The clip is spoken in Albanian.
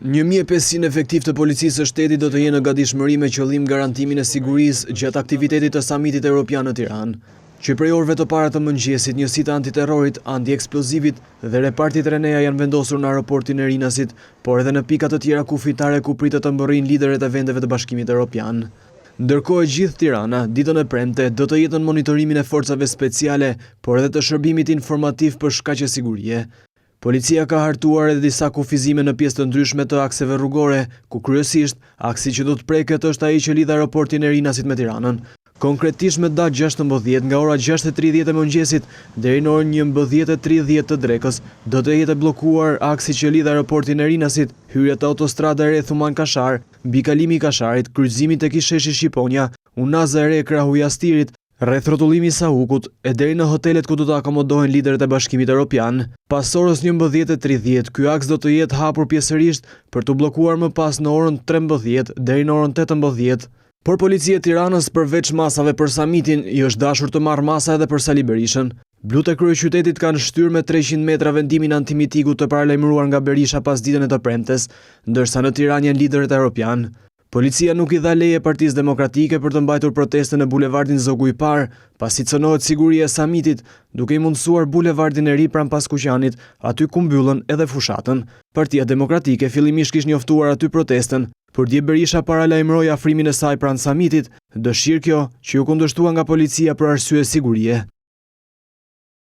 1500 efektivë të Policisë së Shtetit do të jenë në gatishmëri me qëllim garantimin e sigurisë gjatë aktivitetit të Samitit Europian në Tiranë. Që prej orëve të para të mëngjesit, njësitë e antiterrorit, antieksplozivit dhe repartit Renea janë vendosur në aeroportin e Rinasit, por edhe në pika të tjera kufitare ku pritet të mbërrijnë liderët e vendeve të Bashkimit Europian. Ndërkohë e gjithë Tirana, ditën e premte, do të jetë nën monitorimin e forcave speciale, por edhe të shërbimit informativ për shkaqe sigurie. Policia ka hartuar edhe disa kufizime në pjesë të ndryshme të akseve rrugore, ku kryesisht, aksi që do të preket është ai që lidh aeroportin e Rinasit me Tiranën. Konkretisht me datë 16 nga ora 6:30 e mëngjesit deri në orën 11:30 të drekës, do të jetë e bllokuar aksi që lidh aeroportin e Rinasit, hyrja te autostrada e re Thumanë-Kashar, mbikalimi i Kasharit, kryqëzimi tek ish-sheshi Shqiponja, Unaza e Re krahu i Astirit, Rrethrrotullimi i Saukut, e deri në hotelet ku do të akomodohen liderët e Bashkimit Europian. Pas orës 11:30, ky aks do të jetë hapur pjesërisht për t'u bllokuar më pas në orën 13 deri në orën 18. Por Policia e Tiranës përveç masave për samitin, i është dashur të marrë masa edhe për Sali Berishën. Blutë e kryeqytetit kanë shtyrë me 300 metra vendimin antimitingut të paralajmëruar nga Berisha pasditen e të premtes, ndërsa në Tiranë janë liderët europianë. Policia nuk i dha leje Partisë Demokratike për të mbajtur protestën në bulevardin Zogu i Parë, pasi cënohet siguria e samitit, duke i mundësuar bulevardin e ri pranë Paskuqanit, aty ku mbyllën edhe fushatën. Partia Demokratike fillimisht kish njoftuar aty protestën, por dje Berisha paralajmëroi afrimin e saj pranë samitit, dëshirë kjo që iu kundërshtua nga policia për arsye sigurie.